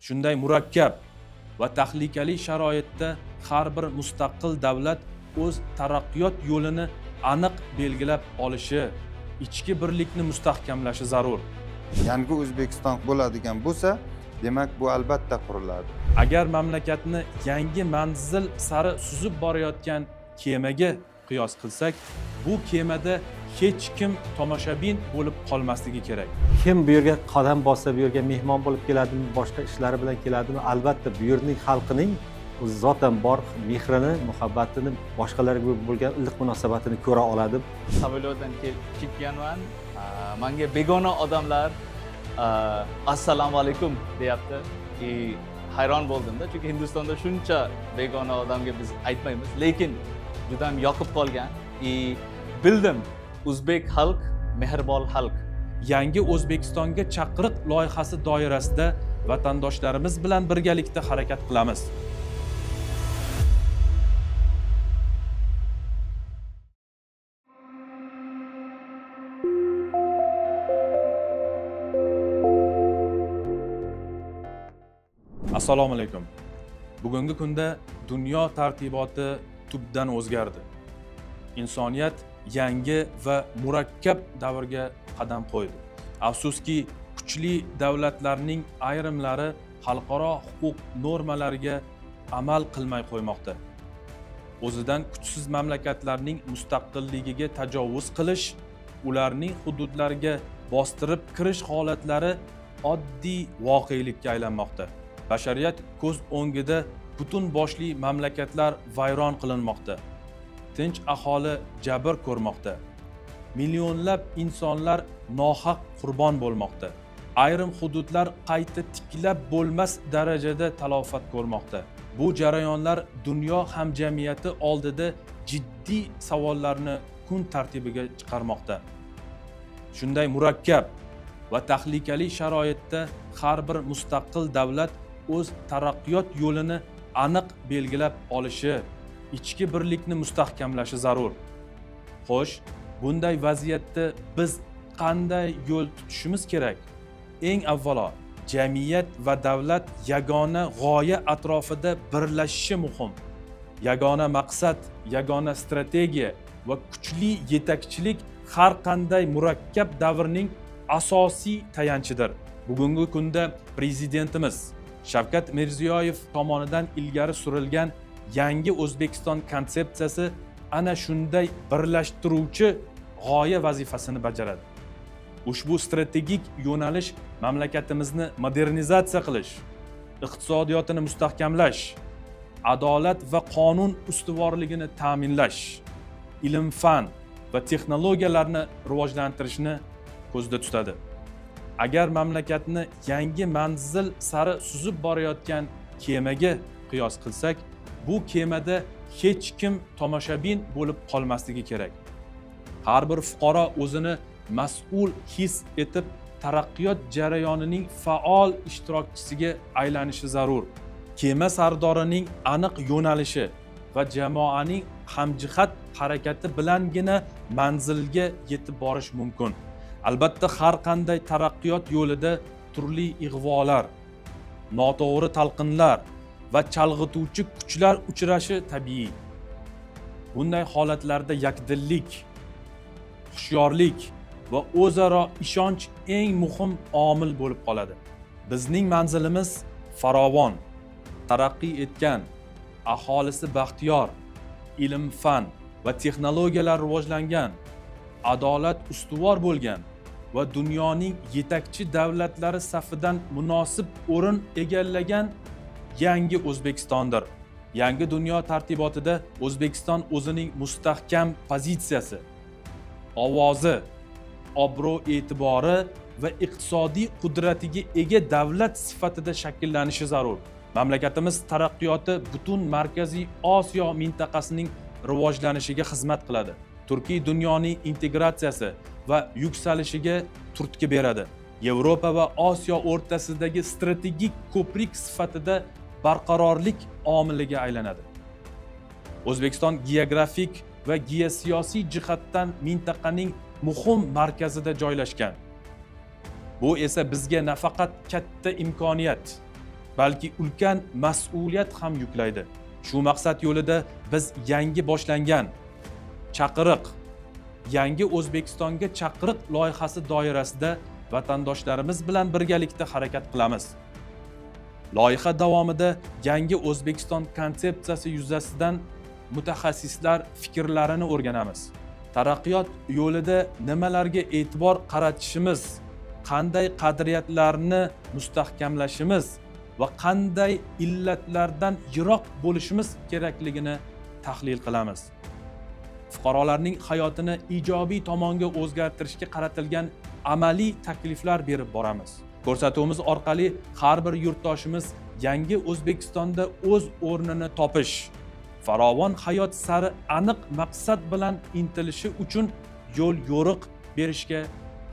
Shunday murakkab va tahlikali sharoitda har bir mustaqil davlat o'z taraqqiyot yo'lini aniq belgilab olishi, ichki birlikni mustahkamlashi zarur. Yangi O'zbekiston bo'ladigan bo'lsa, demak bu albatta quriladi. Agar mamlakatni yangi manzil sari suzib borayotgan kemaga qiyos qilsak, bu kemada hech kim tomoshabin bo'lib qolmasligi kerak. Kim bu yerga qadam bossa, bu yerga mehmon bo'lib keladimi, boshqa ishlari bilan keladimi, albatta bu yerning xalqining o'zi zotan bor mehrini, muhabbatini, boshqalarga bo'lgan iliq munosabatini ko'ra oladi. Samolyotdan chiqqanman. Manga begona odamlar assalomu alaykum deyapti. И hayron bo'ldimda, chunki Hindistonda shuncha begona odamga biz aytmaymiz, lekin juda ham yoqib qolgan. И bildim, o'zbek xalq mehribon xalq. Yangi O'zbekistonga chaqiriq loyihasi doirasida vatandoshlarimiz bilan birgalikda harakat qilamiz. Assalomu alaykum. Bugungi kunda dunyo tartiboti tubdan o'zgardi. Insoniyat yangi va murakkab davrga qadam qo'ydi. Afsuski, kuchli davlatlarning ayrimlari xalqaro huquq normalariga amal qilmay qo'ymoqda. O'zidan kuchsiz mamlakatlarning mustaqilligiga tajovuz qilish, ularning hududlariga bostirib kirish holatlari oddiy voqelikka aylanmoqda. Bashariyat ko'z o'ngida butun boshli mamlakatlar vayron qilinmoqda. Tinch aholi jabr ko'rmoqda. Millionlab insonlar nohaq qurbon bo'lmoqda. Ayrim hududlar qayta tiklab bo'lmas darajada talofat ko'rmoqda. Bu jarayonlar dunyo hamjamiyati oldida jiddiy savollarni kun tartibiga chiqarmoqda. Shunday murakkab va tahlikali sharoitda har bir mustaqil davlat o'z taraqqiyot yo'lini aniq belgilab olishi, ichki birlikni mustahkamlashi zarur. Xo'sh, bunday vaziyatda biz qanday yo'l tutishimiz kerak? Eng avvalo, jamiyat va davlat yagona g'oya atrofida birlashishi muhim. Yagona maqsad, yagona strategiya va kuchli yetakchilik har qanday murakkab davrning asosiy tayanchidir. Bugungi kunda prezidentimiz Shavkat Mirziyoyev tomonidan ilgari surilgan yangi O'zbekiston konsepsiyasi ana shunday birlashtiruvchi g'oya vazifasini bajaradi. Ushbu strategik yo'nalish mamlakatimizni modernizatsiya qilish, iqtisodiyotini mustahkamlash, adolat va qonun ustuvorligini ta'minlash, ilm-fan va texnologiyalarni rivojlantirishni ko'zda tutadi. Agar mamlakatni yangi manzil sari suzib borayotgan kemaga qiyos qilsak, bu kemada hech kim tomoshabin bo'lib qolmasligi kerak. Har bir fuqaro o'zini mas'ul his etib, taraqqiyot jarayonining faol ishtirokchisiga aylanishi zarur. Kema sardorining aniq yo'nalishi va jamoaning hamjihat harakati bilangina manzilga yetib borish mumkin. Albatta, har qanday taraqqiyot yo'lida turli ig'volar, noto'g'ri talqinlar va chalg'ituvchi kuchlar uchrashi tabiiy. Bunday holatlarda yakdillik, hushyorlik va o'zaro ishonch eng muhim omil bo'lib qoladi. Bizning manzilimiz farovon, taraqqiy etgan, aholisi baxtiyor, ilm-fan va texnologiyalar rivojlangan, adolat ustuvor bo'lgan va dunyoning yetakchi davlatlari safidan munosib o'rin egallagan yangi O'zbekistondir. Yangi dunyo tartibotida O'zbekiston o'zining mustahkam pozitsiyasi, ovozi, obro'-e'tibori va iqtisodiy qudratiga ega davlat sifatida shakllanishi zarur. Mamlakatimiz taraqqiyoti butun Markaziy Osiyo mintaqasining rivojlanishiga xizmat qiladi. Turkiy dunyoning integratsiyasi va yuksalishiga turtki beradi. Yevropa va Osiyo o'rtasidagi strategik ko'prik sifatida barqarorlik omiliga aylanadi. O'zbekiston geografik va geosiyosiy jihatdan mintaqaning muhim markazida joylashgan. Bu esa bizga nafaqat katta imkoniyat, balki ulkan mas'uliyat ham yuklaydi. Shu maqsad yo'lida biz yangi boshlangan chaqiriq, yangi O'zbekistonga chaqiriq loyihasi doirasida vatandoshlarimiz bilan birgalikda harakat qilamiz. Loyiha davomida yangi O'zbekiston konsepsiyasi yuzasidan mutaxassislar fikrlarini o'rganamiz. Taraqqiyot yo'lida nimalarga e'tibor qaratishimiz, qanday qadriyatlarni mustahkamlashimiz va qanday illatlardan yiroq bo'lishimiz kerakligini tahlil qilamiz. Fuqarolarning hayotini ijobiy tomonga o'zgartirishga qaratilgan amaliy takliflar berib boramiz. Ko'rsatuvimiz orqali har bir yurtdoshimiz yangi O'zbekistonda o'z o'rnini topish, farovon hayot sari aniq maqsad bilan intilishi uchun yo'l yo'riq berishga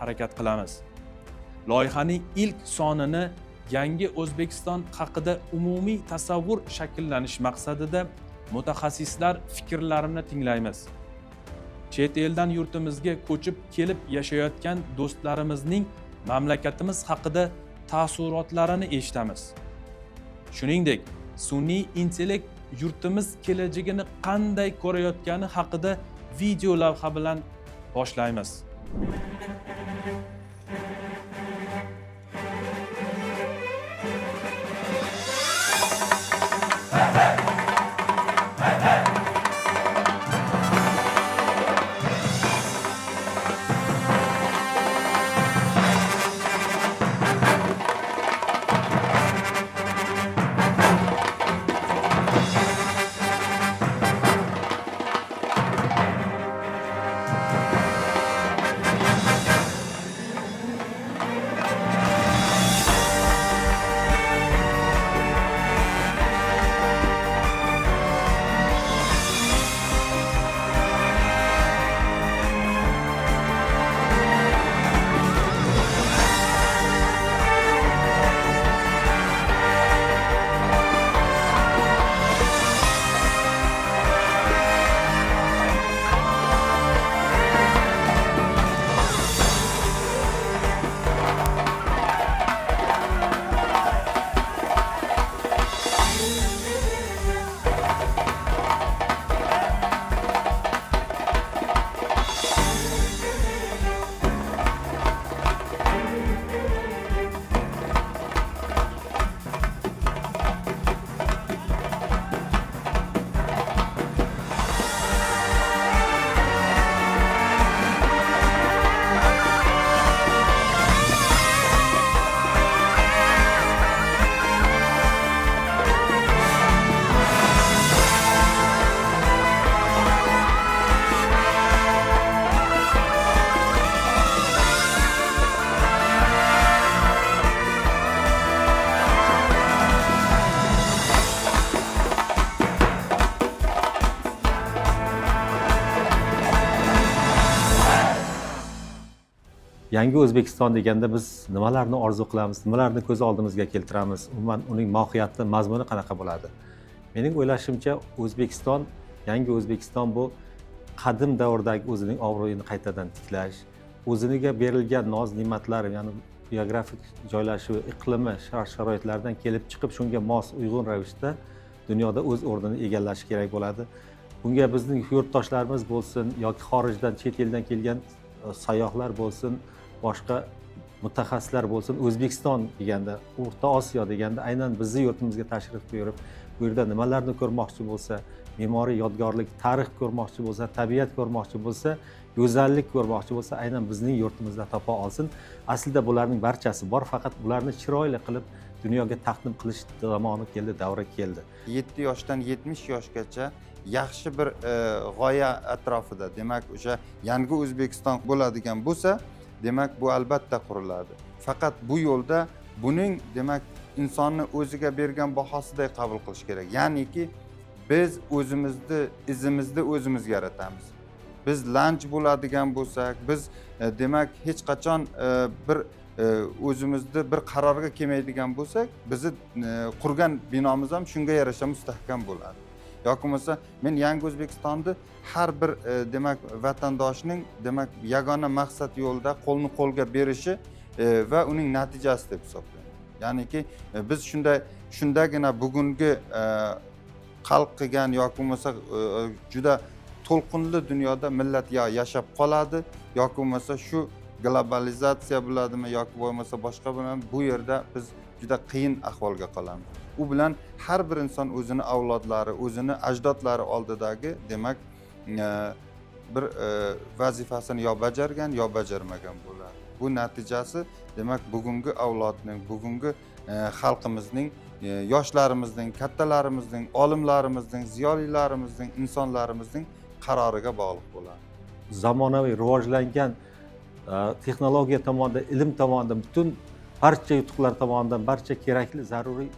harakat qilamiz. Loyihaning ilk sonini yangi O'zbekiston haqida umumiy tasavvur shakllanish maqsadida mutaxassislar fikrlarini tinglaymiz. Chet eldan yurtimizga ko'chib kelib yashayotgan do'stlarimizning mamlakatimiz haqida taassurotlarini eshitamiz. Shuningdek, sun'iy intellekt yurtimiz kelajagini qanday ko'rayotgani haqida video lavha bilan boshlaymiz. Yangi O'zbekiston deganda biz nimalarni orzu qilamiz, nimalarni ko'z oldimizga keltiramiz, umuman uning mohiyati, mazmuni qanaqa bo'ladi? Mening o'ylashimcha, O'zbekiston, yangi O'zbekiston bu qadim davrdagi o'zining obro'yini qaytadan tiklash, o'ziniga berilgan noz-ne'matlar, ya'ni geografik joylashuvi, iqlimi, shart-sharoitlardan kelib chiqib shunga mos, uyg'un ravishda dunyoda o'z o'rnini egallashi kerak bo'ladi. Bunga bizning yurtdoshlarimiz bo'lsin yoki xorijdan, chet eldan kelgan sayyohlar bo'lsin, boshqa mutaxassislar bo'lsin, O'zbekiston deganda, O'rta Osiyo deganda aynan bizni yurtimizga tashrif buyurib, bu yerda nimalarni ko'rmoqchi bo'lsa, me'moriy yodgorlik, tarix ko'rmoqchi bo'lsa, tabiat ko'rmoqchi bo'lsa, go'zallik ko'rmoqchi bo'lsa, aynan bizning yurtimizda topa olsin. Aslida bularning barchasi bor, faqat ularni chiroyli qilib dunyoga taqdim qilish zamoni keldi, davri keldi. 7 yoshdan 70 yoshgacha yaxshi bir g'oya atrofida, demak, o'sha yangi O'zbekiston bo'ladigan bo'lsa, demak, bu albatta quriladi. Faqat bu yo'lda buning, demak, insonni o'ziga bergan bahosiday qabul qilish kerak. Ya'niki biz o'zimizni izimizni o'zimiz yaratamiz. Biz lanj bo'ladigan bo'lsak, biz demak hech qachon bir o'zimizni bir qarorga kelmaydigan bo'lsak, bizni qurgan binomiz ham shunga yarasha mustahkam bo'ladi. Yoki bo'lmasa men yangi O'zbekistonni har bir demak vatandoshning demak yagona maqsad yo'lida qo'lni qo'lga berishi va uning natijasi deb hisoblayman. Ya'niki biz shunday Shundagina bugungi qalqigan yoki bo'lmasa juda to'lqinli dunyoda millat yo yashab qoladi, yoki bo'lmasa shu globalizatsiya bo'ladimi yoki bo'lmasa boshqa bilan bu yerda biz juda qiyin ahvolga qolamiz. U bilan har bir inson o'zini avlodlari, o'zini ajdodlari oldidagi, demak, bir vazifasini yo bajargan, yo bajarmagan bo'ladi. Bu natijasi, demak, bugungi avlodning, bugungi xalqimizning, yoshlarimizning, kattalarimizning, olimlarimizning, ziyolilarimizning, insonlarimizning qaroriga bog'liq bo'ladi. Zamonaviy rivojlangan, texnologiya tomonidan, ilm tomonidan, butun barcha yutuqlar tomonidan barcha kerakli zaruriy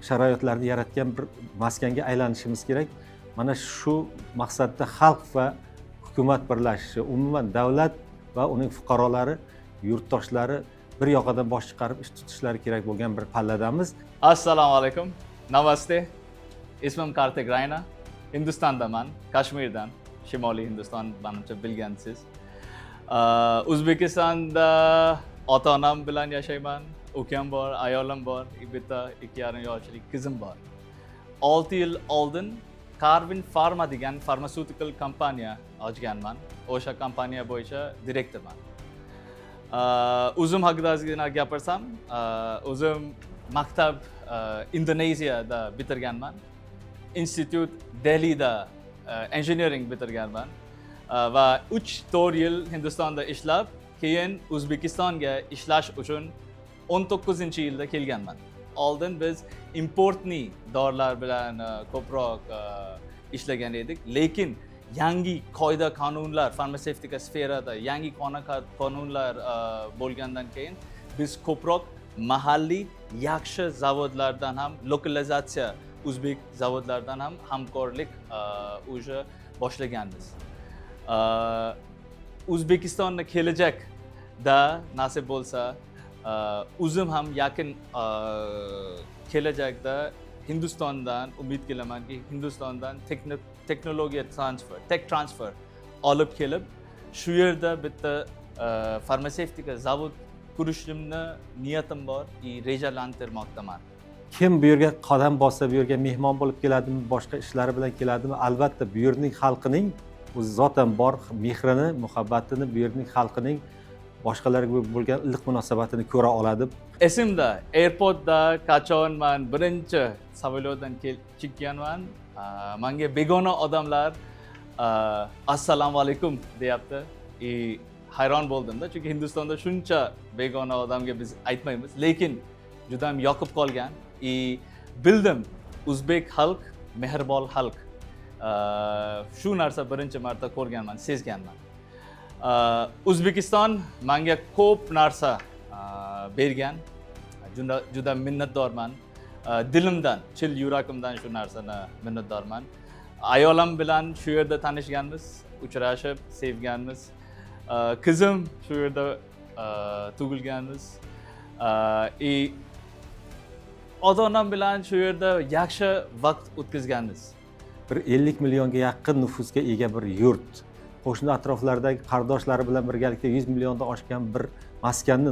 sharoitlarni yaratgan bir maskanga aylanishimiz kerak. Mana shu maqsadda xalq va hukumat birlashishi, umuman davlat va uning fuqarolari, yurtdoshlari bir yoqadan bosh chiqarib ish tutishlari kerak bo'lgan bir palladamiz. Assalomu alaykum, namaste. Ismim Kartik Rayna, Hindistondaman, Kashmirdan, Shimoliy Hindiston, manimcha bilgansiz. O'zbekistonda ota onam bilan yashayman, ukam bor, ayolim bor, bitta 2,5 yoshlik qizim bor. 6 yil oldin Carvin Pharma degan pharmaceutical kompaniya ochganman. O'sha kompaniya bo'yicha direktorman. O'zim haqida ozgina gapirsam, o'zim maktab Indoneziyada bitirganman, institut Delida engineering bitirganman va 3-4 yil Hindistonda ishlab, keyin O'zbekistonga ishlash uchun 19-yilda kelganman. Oldin biz импортный dorilar bilan ko'proq ishlagan edik, lekin yangi qoida qonunlar, farmatsevtika sferada yangi qonunlar bo'lgandan keyin biz ko'proq mahalliy yaxshi zavodlardan ham, lokalizatsiya o'zbek zavodlaridan ham hamkorlik уже boshlaganmiz. O'zbekistonni kelajakda nasib bo'lsa, o'zim ham yaqin kelajakda Hindistondan umid qilamanki, Hindistondan texnologiya transfer, tech transfer olib kelib, shu yerda bitta farmatsevtika zavod qurishimni niyatim bor и rejalantirmoqdaman. Kim bu yerga qadam bossa, bu yerga mehmon bo'lib keladimi, boshqa ishlari bilan keladimi, albatta bu yerning xalqining o'zi zotan bor mehrini, muhabbatini, bu yerning xalqining boshqalarga bo'lgan iliq munosabatini ko'ra oladi. Esimda, airportda qachon man birinchi samolyotdan chiqqanman, manga begona odamlar "Assalomu alaykum" deyapti и hayron bo'ldimda, chunki Hindistonda shuncha begona odamga biz aytmaymiz, lekin juda ham yoqib qolgan и bildim, o'zbek xalq mehribon xalq. Shu narsa birinchi marta ko'rganman, sezganman. O'zbekiston manga ko'p narsa bergan, juda juda minnatdorman. Dilimdan, chin yuragimdan shu narsani minnatdorman. Ayolim bilan shu yerda tanishganmiz, uchrashib sevganmiz. Qizim shu yerda tug'ilganmiz и ota onam bilan shu yerda yaxshi vaqt o'tkazganmiz. Bir 50 millionga yaqin nufusga ega bir yurt, qo'shni atroflardagi qardoshlari bilan birgalikda 100 milliondan oshgan bir maskanni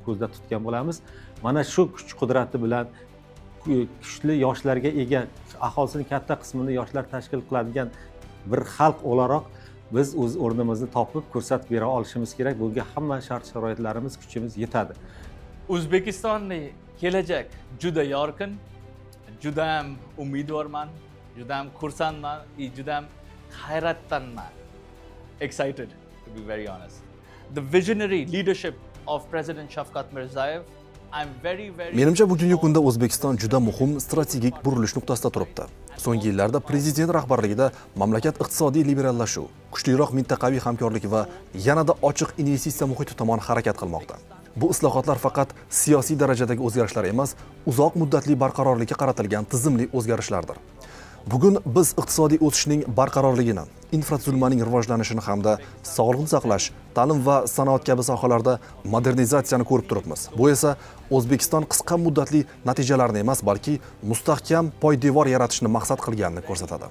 ko'zda tutgan bo'lamiz. Mana shu kuch qudrati bilan kuchli yoshlarga ega, aholisini katta qismini yoshlar tashkil qiladigan bir xalq o'laroq biz o'z o'rnimizni topib, ko'rsatib bera olishimiz kerak. Bunga hamma shart sharoitlarimiz, kuchimiz yetadi. O'zbekistonni kelajak juda yorqin, juda ham umidvorman, juda ham xursandman и juda ham hayratdanman, excited, to be very honest. The visionary leadership of President Shavkat Mirziyoyev, I'm very very Menimcha, bugungi kunda O'zbekiston juda muhim strategik burilish nuqtasida turibdi. So'nggi yillarda prezident rahbarligida mamlakat iqtisodiy liberallashuv, kuchliroq mintaqaviy hamkorlik va yanada ochiq investitsiya muhiti tomon harakat qilmoqda. Bu islohotlar faqat siyosiy darajadagi o'zgarishlar emas, uzoq muddatli barqarorlikka qaratilgan tizimli o'zgarishlardir. Bugun biz iqtisodiy o'sishning barqarorligini, infratuzilmaning rivojlanishini hamda sog'liqni saqlash, ta'lim va sanoat kabi sohalarda modernizatsiyani ko'rib turibmiz. Bu esa O'zbekiston qisqa muddatli natijalarni emas, balki mustahkam poydevor yaratishni maqsad qilganini ko'rsatadi.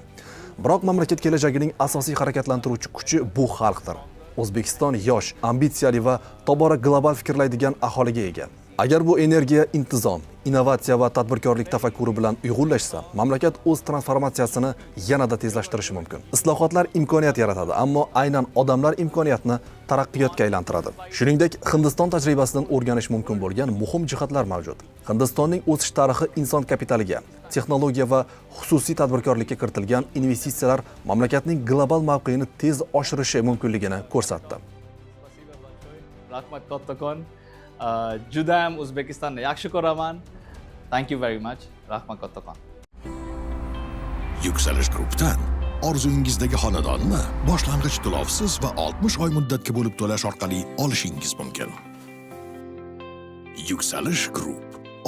Biroq mamlakat kelajagining asosiy harakatlantiruvchi kuchi bu xalqdir. O'zbekiston yosh, ambitsiyali va tobora global fikrlaydigan aholiga ega. Agar bu energiya intizom, innovatsiya va tadbirkorlik tafakkuri bilan uyg'unlashsa, mamlakat o'z transformatsiyasini yanada tezlashtirishi mumkin. Islohotlar imkoniyat yaratadi, ammo aynan odamlar imkoniyatni taraqqiyotga aylantiradi. Shuningdek, Hindiston tajribasidan o'rganish mumkin bo'lgan muhim jihatlar mavjud. Hindistonning o'sish tarixi inson kapitaliga, texnologiya va xususiy tadbirkorlikka kiritilgan investitsiyalar mamlakatning global mavqeini tez oshirishi mumkinligini ko'rsatdi. Спасибо большое. Rahmat kattakon. Judayam O'zbekistonni yaxshi ko'raman. Thank you very much. Rahmat kattakon. Yuksalish Group'dan orzuyingizdagi xonadonni boshlang'ich to'lovsiz va 60 oy muddatga bo'lib to'lash orqali olishingiz mumkin. Yuksalish Group.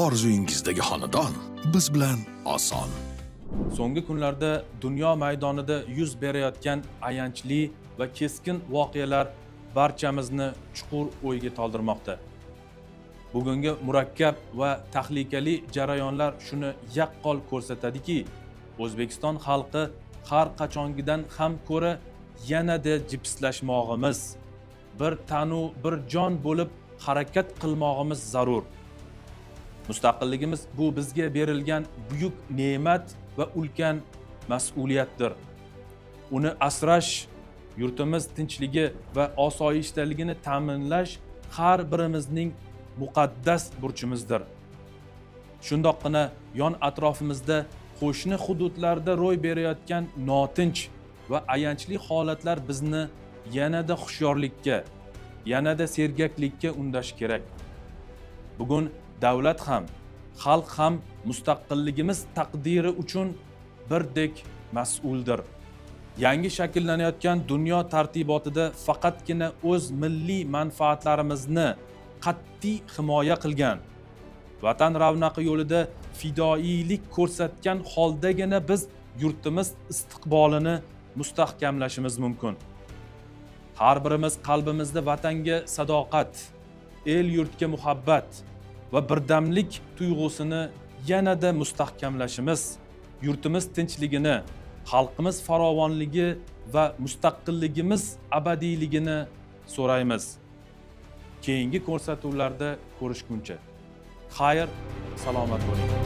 Orzuyingizdagi xonadon biz bilan oson. So'nggi kunlarda dunyo maydonida yuz berayotgan ayanchli va keskin voqealar barchamizni chuqur o'yga toldirmoqda. Bugungi murakkab va tahlikali jarayonlar shuni yaqqol ko'rsatadiki, O'zbekiston xalqi har qachongidan ham ko'ra yanada jipslashmog'imiz, bir tanu bir jon bo'lib harakat qilmog'imiz zarur. Mustaqilligimiz bu bizga berilgan buyuk ne'mat va ulkan mas'uliyatdir. Uni asrash, yurtimiz tinchligi va osoyishtaligini ta'minlash har birimizning muqaddas burchimizdir. Shundoqqina yon atrofimizda, qo'shni hududlarda ro'y berayotgan notinch va ayanchli holatlar bizni yanada hushyorlikka, yanada sergaklikka undashi kerak. Bugun davlat ham, xalq ham mustaqilligimiz taqdiri uchun birdek mas'uldir. Yangi shakllanayotgan dunyo tartibotida faqatgina o'z milliy manfaatlarimizni qat'iy himoya qilgan, vatan ravnaqi yo'lida fidoyilik ko'rsatgan holdagina biz yurtimiz istiqbolini mustahkamlashimiz mumkin. Har birimiz qalbimizda vatanga sadoqat, el yurtga muhabbat va birdamlik tuyg'usini yanada mustahkamlashimiz, yurtimiz tinchligini, xalqimiz farovonligi va mustaqilligimiz abadiyligini so'raymiz. Keyingi ko'rsatuvlarda ko'rishguncha xayr, salomat bo'ling.